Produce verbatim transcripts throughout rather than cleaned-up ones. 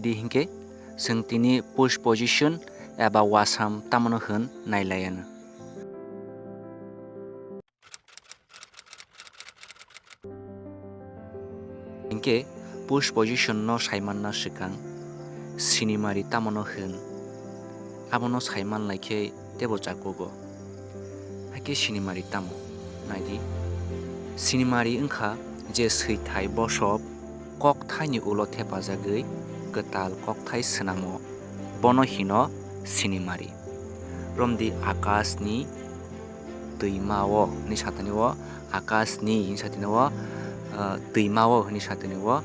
Di hinkhe chwng tini push position eba wasam tamano hwn nailaianw. Hinkhe push position no saimanna swkang sinimari tamano hwn, abono saiman laikhe teibo chakugo. Haikhe sinimari tamo? Naidi, sinimari wngkha je swithai bosop kokthaini ulo thepajagwi kwtal kokthai swnamo, bono hino sinimari. Romdi akasni twimao hwnwi satani o, akasni hwnwi satani o, ah, twimao hwnwi satani o,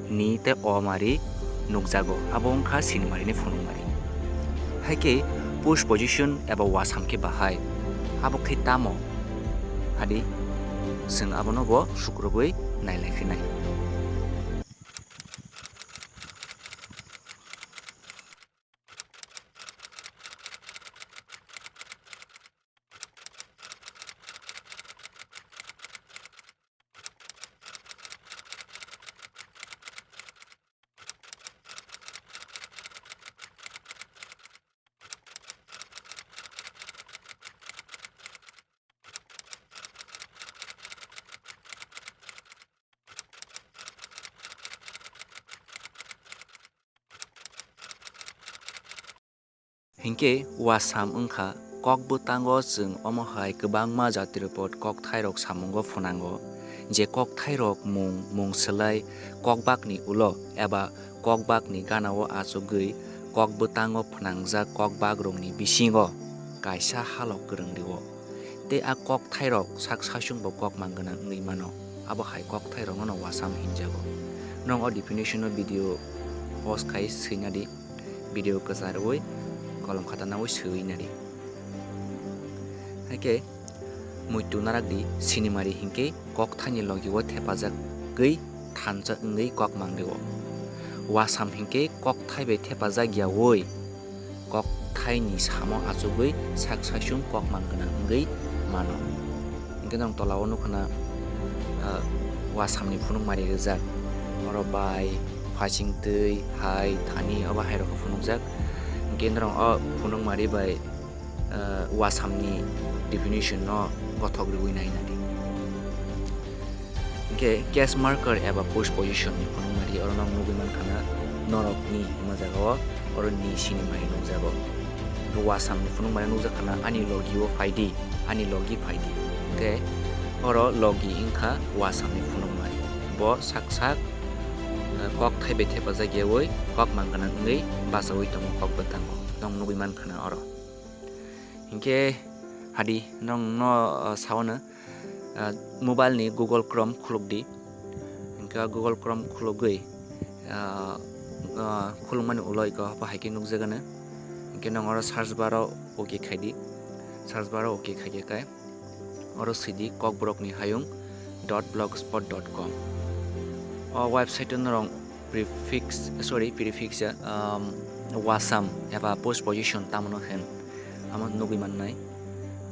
ni tei o mari nukjago, abo wngkha sinimari ni phunukmari. Haikhe push position eba wasam khe bahai, abo khe tamo? Hadi, chwng abono bo sukrubwi nailaiphinai. Hinkhe wasam wngkha kok bwtango chwng omo hai kwbangma jatirokbo kokthairok samungo phwnango, je kokthairok mung mung swlai kokbakni ulo eba kokbakni ganao achugwi kok bwtango phwnangjak kokbakrokni bisingo kaisa halok kwrwng rwo. Tei a kokthairok sak saichung bo kokmang gwnang wngwi mano, abo hai kokthairokno no wasam hinjago. Norok o definition no video pause khai swina di, video kwcharwi kolom khata nawi swiwi nadi. Haikhe muitu narak di, sinimari hinkhe kokthaini logi o thepajagwi thansa wngwi kokmang rwo. Wasam hinkhe kokthai bai thepajak yaui kokthaini samo achugwi sak saichung kokmang gwnang wngwi mano. Hinkhe norok tola o nukha na, ah, wasamni phunukmari rijak. Oro bai, phasing twi, hai, thani, obo hai rok phunukjak. Hinkhe norok o phunukmari bai, ah, wasamni definition no gothok rwui nai nadi. Hinkhe case marker eba push position ni phunukmari oro norok nugui mankha na norok ni hima jaga o oro ni sinimari nukjago. Wasam ni phunukmari nukjakha na ani logi o phaidi, ani logi phaidi. Hinkhe oro logi wngkha wasam ni phunukmari. Bo sak sak, eh, kok thaibai thepajak yaui kok mang gwnang wngwi bachaui tongo kok bwtango. Norok nugui mankha na oro. Hinkhe hadi norok no, eh, sao no, ah, mobile ni Google Chrome khuluk di. Hinkhe Google Chrome khulugwi, ah, ah, khulukmani ulo iko bo hai khe nukjagano. Hinkhe norok oro search bar o OK khai di. Search bar o OK khai khe kai oro sidi Kokborok ni hayung dot blogspot dot com. O website o norok prefix, sorry, prefix, um, wasam eba post position tamano hwn, amo nugui mannai.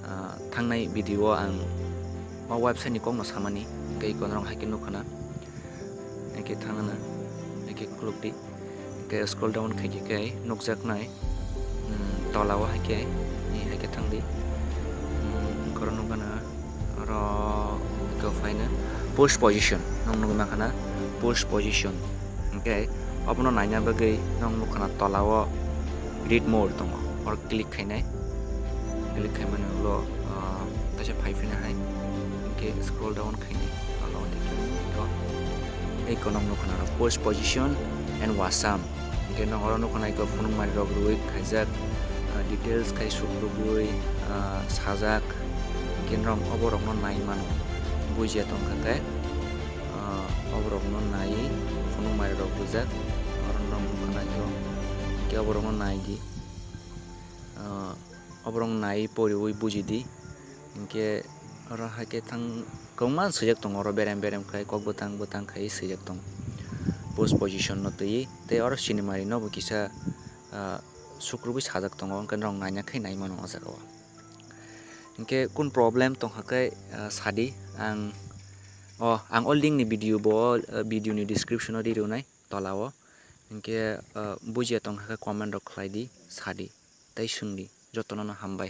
Ah, thangnai video o ang o website ni kokno samani, tei iko norok hai khe nukha na, hai khe thangna, hai khe khuluk di, tei scroll down khai khe, khe nukjaknai. Hmm, tola o hai khe, ni hai khe thang di. Hmm, oro nukha na, oro khe phaina push position, norok nugui mankha na push position. Hinkhe obono naina bagwi norok nukha na tola o read more tongo, oro click khainai. Click khaimani ulo, ah, kaisa phai phina hai, hinkhe scroll down khainai, tola o tei khe eko norok nukha na post position and wasam. Hinkhe norok oro nukha na iko phunukmari rok rwui khaijak, ah, details khai sukrubui, ah, sajak. Hinkhe norok oborokno nai mano, bujiya tongkha khe, ah, oborokno nai phunukmari rok rijak. Oro norok nukha na iko, hinkhe oborokno nai di, ah, oborok nai poriui buji di. Hinkhe oro hai khe thang kwbangma swijak tongo, oro berem berem khai kok bwtang bwtang khai swijak tongo. Post position no twiwi tei oro sinimari no bo kisa, ah, sukrubui sajak tongo, hwnkhe norok naina khai nai mano o jaga o. Hinkhe kun problem tongkha khe, ah, sadi ang, o, ang o link ni video bo, ah, video ni description o ri rwnai. Tola o. Hinkhe, ah, bujiya tongkha khe comment rok khlai di, sa di, tei swng di. Jotono no hambai.